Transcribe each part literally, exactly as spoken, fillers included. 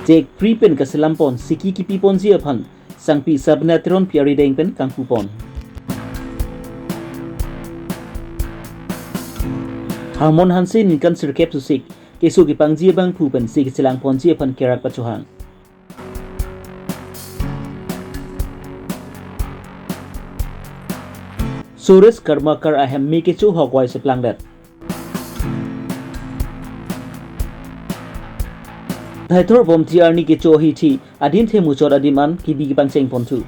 Check free pen kaselam pon, siki kipi ponji aphan Sangpi Sabina Teronpi arideng pen kangpu pon. Harmon Hanse ningkan sirkep susik keso kepangji abangphu pensi kechelang ponji aphan kerak pachohang. Suresh Karmakar ahem me kecho hok wai seplangdet. Thaithor Bomti arni kecho hithi adin the muchot adim an kibi kepangcheng ponthu.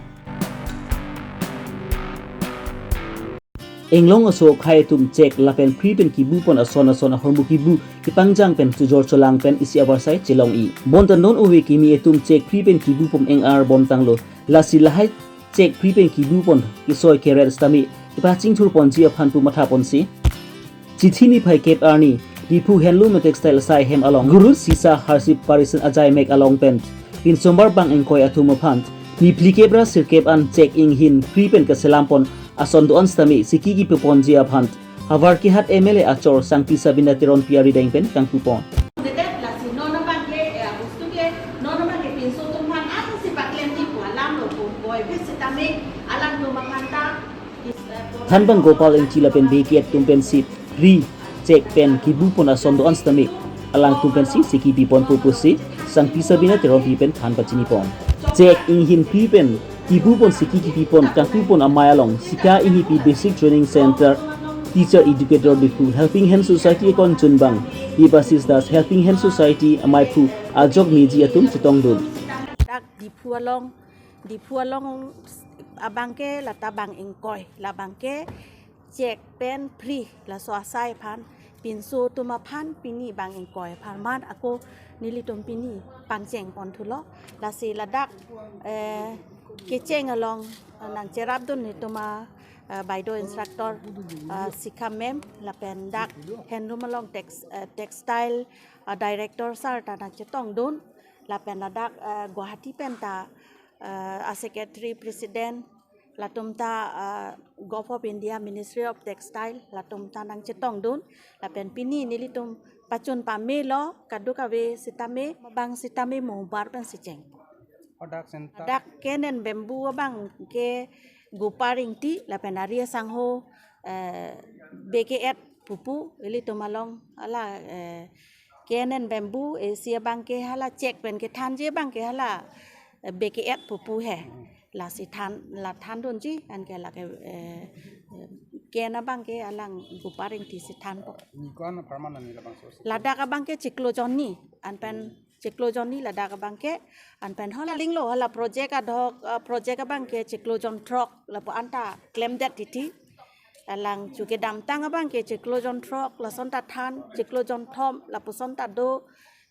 Inglong aso akhai atum check lapen free pen kibu pon ason ason ahormu kibu kepangjang pen chojor cholang pen isi avarsai chelong-i. Bonta non ove kimi atum check free pen kibu pon eng-ar bomtanglo. Lasi lahai check free pen kibu pon kesoi keret sitame kepachingthur ponji aphan pu matha ponsi. Chithi niphai kep arni Diphu Handloom and Textile asai hem along Gurut Sisa Harsip Parison ajai mek along pen pinsomar bang ingkoi atum aphan niphli kep ra sirkep an check inghin free pen kaselam pon ason do-an sitame siki kipi ponji aphan Howraghat M L A achor Sangpi Sabina Teronpi arideng pen kangpu pon. Dedet lasi non abangke, eh, abustu ke, non abangke pinso atum aphan ansi paklemji pu alam lo pu boi phe sitame alangtum aphan ta, is, eh, Thanbang Gopal Engti lapen B K F atum pensi free check pen kibu pon ason do-an sitame alangtum pensi siki pi ponpo pusi Sangpi Sabina Teronpi pen than pachini pon. Check inghin free pen kibu pon siki kipi pon kangpu pon amei along Sika Inghipi Basic Training Center Teacher Educator Diphu, Helping Hand Society akon chunbang Debashish Das, Helping Hand Society ameiphu ajok meji atum chetongdun. Dak Diphu along, Diphu along abangke lata bang ingkoi, labangke check pen free, laso asai aphan, pinso atum aphan, pini bang ingkoi aphan man ako nelitum pini pangcheng ponthulo. Lasi ladak, eh, kecheng along, eh, nangcherapdun nelitum a, eh, baido instructor, eh, Sika ma'am, lapen dak handloom along tex-, eh, textile, eh, director sir ta nangchetongdun, lapen ladak, eh, Guwahati pen ta, eh, a secretary president, latum ta, ah, Govt of India Ministry of Textile, latum ta nangchetongdun, lapen pini nelitum pachun pamelo, kadokave sitame, bang sitame mobar pensi cheng. Hadak center. Dak Cane and Bamboo abangke Gopal Engti, lapen ari asangho, eh, B K F pupu, ilitum along, hala, eh, Cane and Bamboo, eh, si abangke hala check pen kethanji abangke hala, eh, B K F pupu he. Lasi than, la thandunji, anke lake, eh, eh, cane abangke alang Gopal Engti si thanpo. Ni ko-an apharman ni labangso si? Ladak abangke chiklo jonni, anpen chiklo jonni ladak abangke, anpen hala linglo, hala project adhok, eh, project abangke chiklo jon throk, lapu-an ta klemdet titi. Alang chu kedamtang abangke chiklo jon throk, lason ta than, chiklo jon thom, lapuson ta do,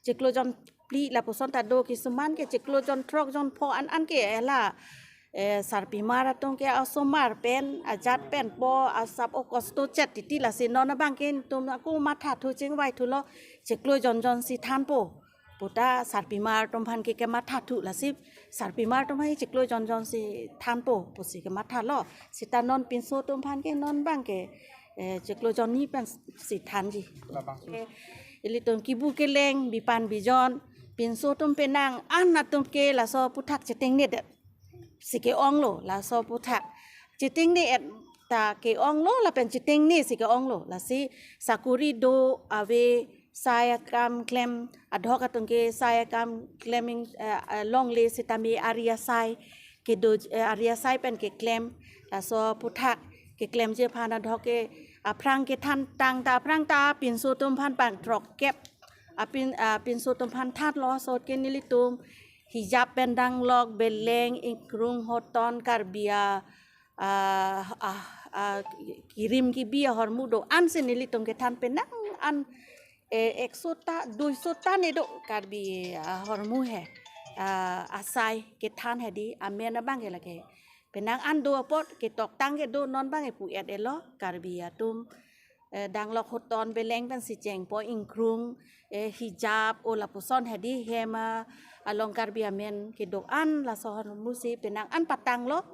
chiklo jon phli, lapuson ta do, kisuman ke chiklo jon throk jon pho an anke hala, eh, sarpimar atum ke asomar pen, ajat pen po, asap o kosto chet titi lasi non abangke tum ako mathathu chingvaithulo, chiklo jon jon si thanpo. Puta sarpimar atum aphan ke kemathathu lasi sarpimar atum aphan chiklo jon jon si thanpo pusi kemathalo. Sita non pinso atum aphan ke non abangke, eh, chiklo jonni pensi thanji. Labangso. Eh, ilitum kibu keleng bipan bijon pinso atum penang an atum ke laso aputhak chetengne det si ke-onglo, laso aputhak chetengne et ta ke-onglo, lapen chetengne si ke-onglo. Lasi sakori do ave, sai akam klem, adhok atum ke sai akam klem ing, eh, eh, longle sitame ari asai kedo, eh, ari asai pen keklem, laso aputhak keklemji aphan adhok ke aphrang kethan tang ta aphrang ta pinso atum aphan bang throkkep, apin, ah, pinso atum aphan thanlo, asot ke nelitum hijab pen danglok, beleng, ingkrung, hoton, Karbi a, ah, ah, ah, kirim kibi ahormu do-an si nelitum kethan penang an, eh, ekso ta, duiso ta ne do Karbi ahormu he, ah, asai kethan hedi, amen abangke lake. Penang an do apot ketoktang kedo, non abangke pu-et etlo, Karbi atum, eh, danglok hoton beleng pensi chengpo, ingkrung, eh, hijab o lapuson hedi hem, ah, along Karbi amen kedo-an laso ahormu si penang an patanglo,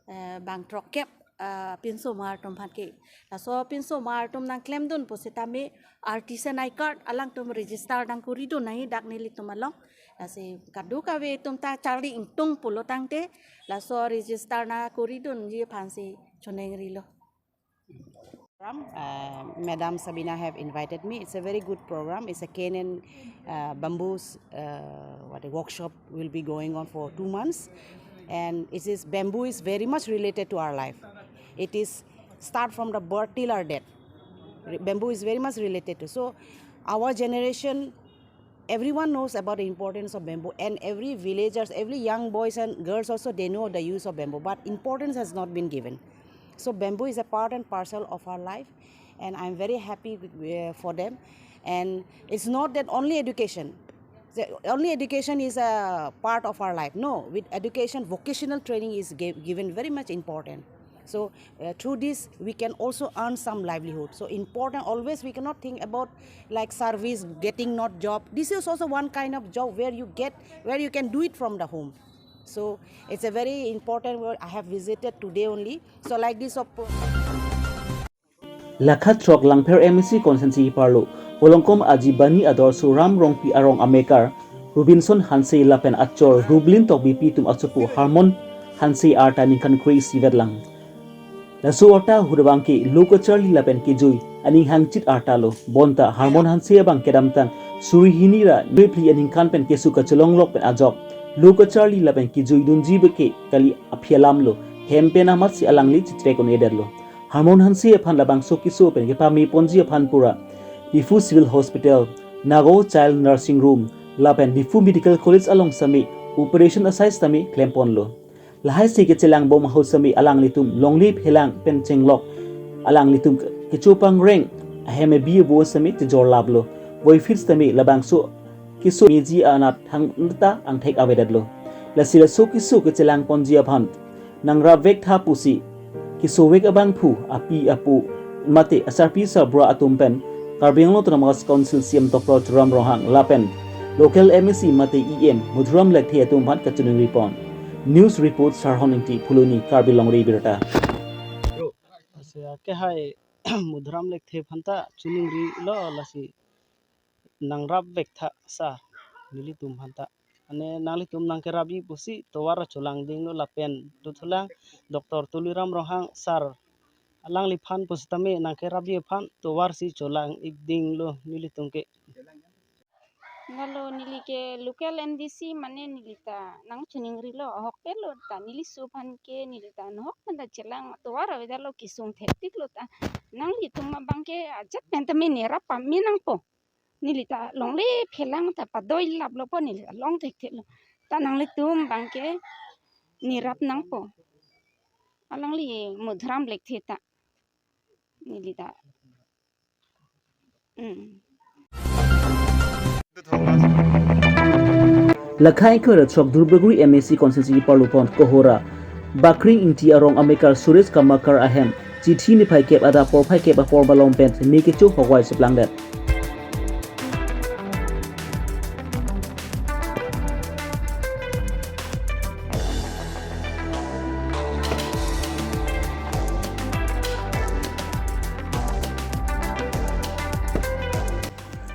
eh, bang throkkep, ah, pinsomar atum aphan ke. Laso pinsomar atum nangklemdun pusitame artisan I card alangtum register nangkoridun nangji dak nelitum along. Lasi kadokave atum ta charli ingtung pulo tangte, laso register nangkoridunji aphansi choningrilo. Uh, Madam Sabina have invited me. It's a very good program. It's a cane and uh, bamboos uh, what a workshop will be going on for two months, and it is, bamboo is very much related to our life. It is start from the birth till our death. Re- Bamboo is very much related to. So, our generation, everyone knows about the importance of bamboo, and every villagers, every young boys and girls also, they know the use of bamboo, but importance has not been given. So bamboo is a part and parcel of our life, and I'm very happy with, uh, for them. And it's not that only education. The only education is a part of our life. No, with education, vocational training is gi- given very much important. So uh, through this, we can also earn some livelihood. So important. Always we cannot think about like service, getting not job. This is also one kind of job where you get, where you can do it from the home. So it's a very important work. I have visited today only. So like this, of Lakha throk Langpher M A C constituency arlo Volongkom Aji Bani ador Suram Rongpi arong amekar Robinson Hanse lapen achor Rublin Tokbipi atum asopo Harmon Hanse arta ningkan kre-isi vetlang. Laso arta ahut abang ke lo kacharli lapen kejui aning hangchit arta lo. Bonta Harmon Hanse abang kedamtang suri hini ra phli aningkan pen keso kachelonglok pen ajok lo kacharli lapen kejui dunji beke kali aphi alam lo. Hem pen amatsi alangli chitrek un-edetlo. Harmon Hanse aphan labangso keso pen kepame ponji aphan pura Diphu Civil Hospital, Nagaon Child Nursing Home lapen Diphu Medical College along sitame operation asai sitame klemponlo. Lahai si kechelang bom ahut sitame alanglitum longle phelang pen chenglok, alanglitum kecho pangreng ahem ebi ebo sitame chejor laplo. Voiphit sitame labangso keso meji anat hangta angthek avedetlo. Lasi laso keso kechelang ponji aphan nangrap vek tha pusi kesovek abangphu api apo mate asarpi sarbura atum pen Karbi Anglong Autonomous Council C E M Doctor Tuliram Ronghang lapen local M A C mate E M Madhuram Lekthe atum aphan kachiningri pon. News report, Sarhon Ingti, Phuloni, Karbi Longri Abirta. Lasi akehai Madhuram Lekthe aphanta chiningrilo, lasi nangrap vek tha sir, nelitum aphanta. Ane nanglitum nangkerapji pusi tovar cholang dinglo lapen dothulang Doctor Tuliram Ronghang sir alangliphan pusitame nangkerapji aphan tovar si cholang ik dinglo nelitum ke. Lalo neli ke local M D C mane neli ta nangchiningrilo, ahokpet lo ta neli aso aphan ke neli ta nahok pen ta chelang tovar avedetlo, kesung thektik lo ta nanglitum abang ke ajat pen tame nerap pame nangpo. Neli ta longle phelang ta padoi laplo po, neli ta long thekthek lo. Ta nanglitum abang ke nerap nangpo. Alangli Madhuram Lekthe ta neli ta. Mm. Lakha ingkoi ra throk Dupguri M A C constituency arlo pon Kohora Bakring Ingti arong amekar Suresh Karmakar ahem Chithi niphai kep adap porphai kep apor malom pen me kecho hokvai cheplangdet.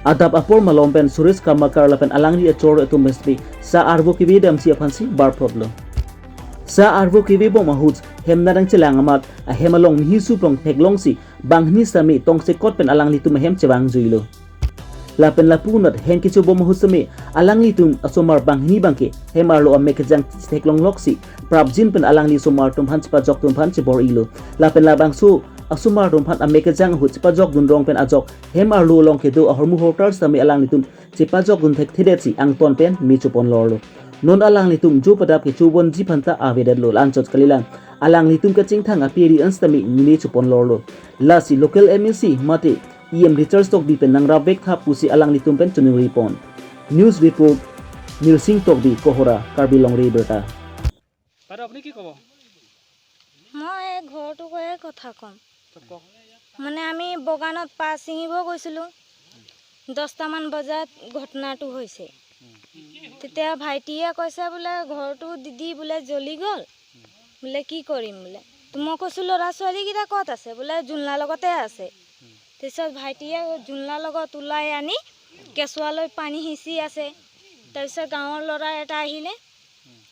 Adap apor malom pen Suresh Karmakar lapen alangli achor atum mesti sa arvo keve damsi aphansi barphlotlo. Sa arvo keve bom ahut hem nangchelang amat ahem along mihi suplong theklongsi banghini sitame tongsekot pen alanglitum ahem chevangjuilo. Lapen lapu anat hem kecho bom ahut sitame alanglitum asomar banghini abangke hem arlo amek kejang theklongloksi prapjin pen alangli asomar atum aphan chepajok atum aphan chebor-ilo. Lapen labangso asomar atum aphan amek kejang ahut chepajok dunrong pen ajok hem arlo along kedo ahormu hotar sitame alanglitum chepajok dun thekthedetsi angton pen me chopon lorlo. Non alanglitum jo padap kecho ponji aphanta avedetlo, la-anchot kalilang. Alanglitum kachingthang api ri an sitame me chopon lorlo. Lasi local M A C mate E M Richard Tokbi pen nangrap vek tha pusi alanglitum pen chiningripon. News report, Nirsing Tokbi, Kohora, Karbi Longri Abirta. বাইদেউ, আপুনি কি ক'ব? মই এই ঘৰটো কৈয়ে কথা ক'ম। কওক। মানে আমি বগানত পাত ছিঙিব গৈছিলোঁ, দহটামান বজাত ঘটনাটো হৈছে। তেতিয়া ভাইটিয়ে কৈছে বোলে, "ঘৰটো দিদি বোলে জ্বলি গ'ল, বোলে কি কৰিম?" বোলে। তো মই কৈছোঁ, "ল'ৰা ছোৱালীকেইটা ক'ত আছে?" বোলে, "জোনলা লগতে আছে।" তাৰপিছত ভাইটিয়ে জোনলা লগত ওলাই আনি কেঁচুৱালৈ পানী সিঁচি আছে। তাৰপিছত গাঁৱৰ ল'ৰা এটা আহিলে,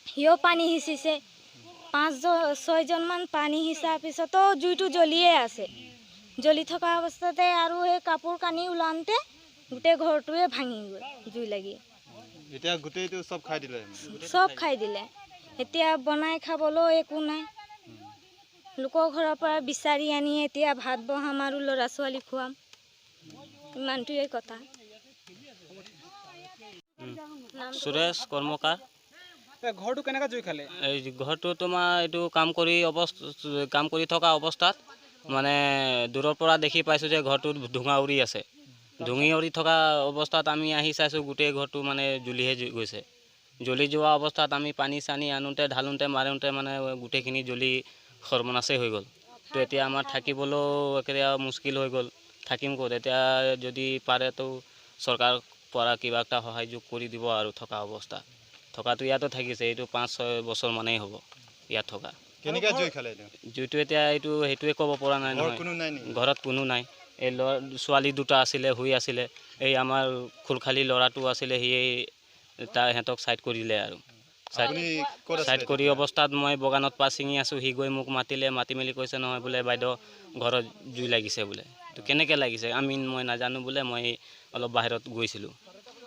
সিও পানী সিঁচিছে। পাঁচজন ছয়জনমান পানী সিঁচাৰ পিছতো জুইটো জ্বলিয়ে আছে। জ্বলি থকা অৱস্থাতে আৰু সেই কাপোৰ কানি ওলাওঁতে গোটেই ঘৰটোৱে ভাঙি গ'ল জুই লাগি। এতিয়া গোটেইটো চব খাই দিলে? চব খাই দিলে। এতিয়া বনাই খাবলৈও একো নাই। লোকৰ ঘৰৰ পৰা বিচাৰি আনি এতিয়া ভাত বহাম আৰু ল'ৰা ছোৱালী খুৱাম। ইমানটোৱে কথা। সুৰেশ কৰ্মকাৰ। এই ঘৰটো কেনেকে জুই খালে? এই ঘৰটো তোমাৰ এইটো কাম কৰি অৱস্থ কাম কৰি থকা অৱস্থাত মানে দূৰৰ পৰা দেখি পাইছোঁ যে ঘৰটোত ধোঁৱা উৰি আছে। ধোঁৱা উৰি থকা অৱস্থাত আমি আহি চাইছোঁ গোটেই ঘৰটো মানে জ্বলিহে জু- গৈছে। জ্বলি যোৱা অৱস্থাত আমি পানী চানী আনোতে ঢালোতে মাৰোতে মানে গোটেইখিনি জ্বলি সৰ্বনাশেই হৈ গ'ল। তো এতিয়া আমাৰ থাকিবলৈও একেবাৰে মুস্কিল হৈ গ'ল। থাকিম ক'ত? এতিয়া যদি পাৰেতো চৰকাৰৰ পৰা কিবা এটা সহায় যোগ কৰি দিব আৰু থকা অৱস্থা। থকাটো ইয়াতো থাকিছে, এইটো পাঁচ ছয় বছৰ মানেই হ'ব ইয়াত থকা। কেনেকে জুই খালে এইটো? জুইটো এতিয়া এইটো সেইটোৱে ক'ব পৰা নাই ঘৰ নহয়। কোনো নাই নেকি? ঘৰত কোনো নাই। এই ল'ৰা ছোৱালী দুটা আছিলে, শুই আছিলে। এই আমাৰ খুলখালী ল'ৰাটো আছিলে, সি তাৰ সিহঁতক ছাইড কৰিলে আৰু। ছাইড আপুনি ক'ত আছিলে ছাইড কৰি তেতিয়া? অৱস্থাত মই বাগানত পাত ছিঙি আছোঁ, সি গৈ মোক মাতিলে, মাতি মেলি কৈছে, "নহয়," বোলে, "বাইদেউ, ঘৰত জুই লাগিছে," বোলে। "তো কেনেকে লাগিছে?" "আমি মই নাজানো," বোলে, "মই অলপ বাহিৰত গৈছিলোঁ।"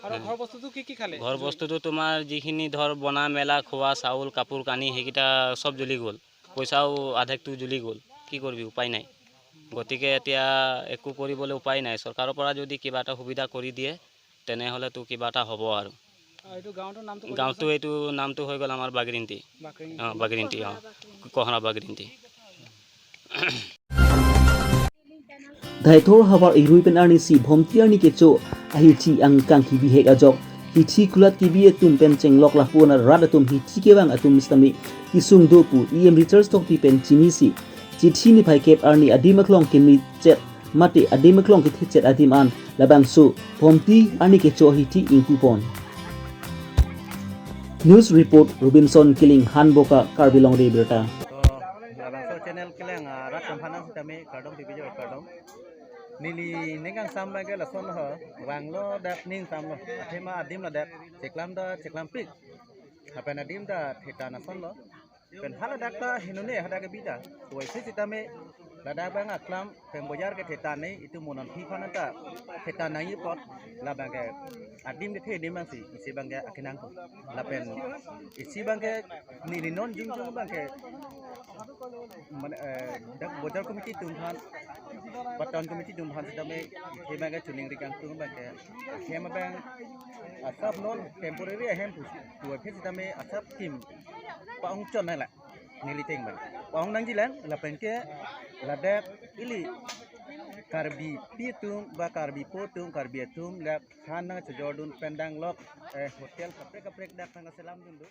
আৰু ঘৰ বস্তুটো কি কি খালে? ঘৰ বস্তুটো তোমাৰ যিখিনি ধৰ বনা মেলা, খোৱা চাউল, কাপোৰ কানি, সেইকেইটা চব জ্বলি গ'ল। পইচাও আধেকটো জ্বলি গ'ল। কি কৰিবি, উপায় নাই। গতিকে এতিয়া একো কৰিবলৈ উপায় নাই। চৰকাৰৰ পৰা যদি কিবা এটা সুবিধা কৰি দিয়ে, তেনেহ'লেতো কিবা এটা হ'ব আৰু। আৰু এইটো গাঁৱটোৰ নামটো গাঁৱটো এইটো নামটো হৈ গ'ল আমাৰ বাগৰিন্তি। বাকৰিং। অ, বাগৰিন্তি, অ, কহৰা বাগৰিন্তি। Daithor havar irui pen arnisi Bhomti arni kecho ahithi angkang kibihek ajok hithi kulat kibi atum pen chenglok lapu-an arat atum hithi kevang atum sitame kesung do pu E M Richard Tokbi pen chinisi chithi niphai kep arni adim aklong kemichet mate adim aklong kethichet adim an labangso Bhomti arni kecho ahithi ingpupon. News report Robinson Killing, Hanboka, Karbi Longri Abirta. To labangso channel kelang arat atum aphan sitame kardom, T V jo kardom. Neli ning kangsam abangke lason ho, vanglo dak ning samlo. Athema adim ladak cheklam ta cheklampik. Lapen adim ta theta nasonlo. Pen haladak ta hinone hadak ke bida. Tuai si sitame ladak abang aklam pen bojar ke theta ne itum monon phi khana ta theta nangji apot labangke adim kethe adim abangsi isi abangke akenang ko. Lapen isi abangke neli non jongjong abangke mane, eh, dak bojar committee atum aphan, patan committee atum aphan sitame isi abangke chuning rikang atum abangke hem abang asap non temporary ahem pu tuai phe sitame asap kim pa-ong chon nang la. Neli ting abang pa-ong nangjilang lapen ke ladak ili Karbipi atum ba Karbipo atum, Karbi atum dak han nangchojordun pen danglok, eh, hotel kaprek kaprek dak nangselamdun do.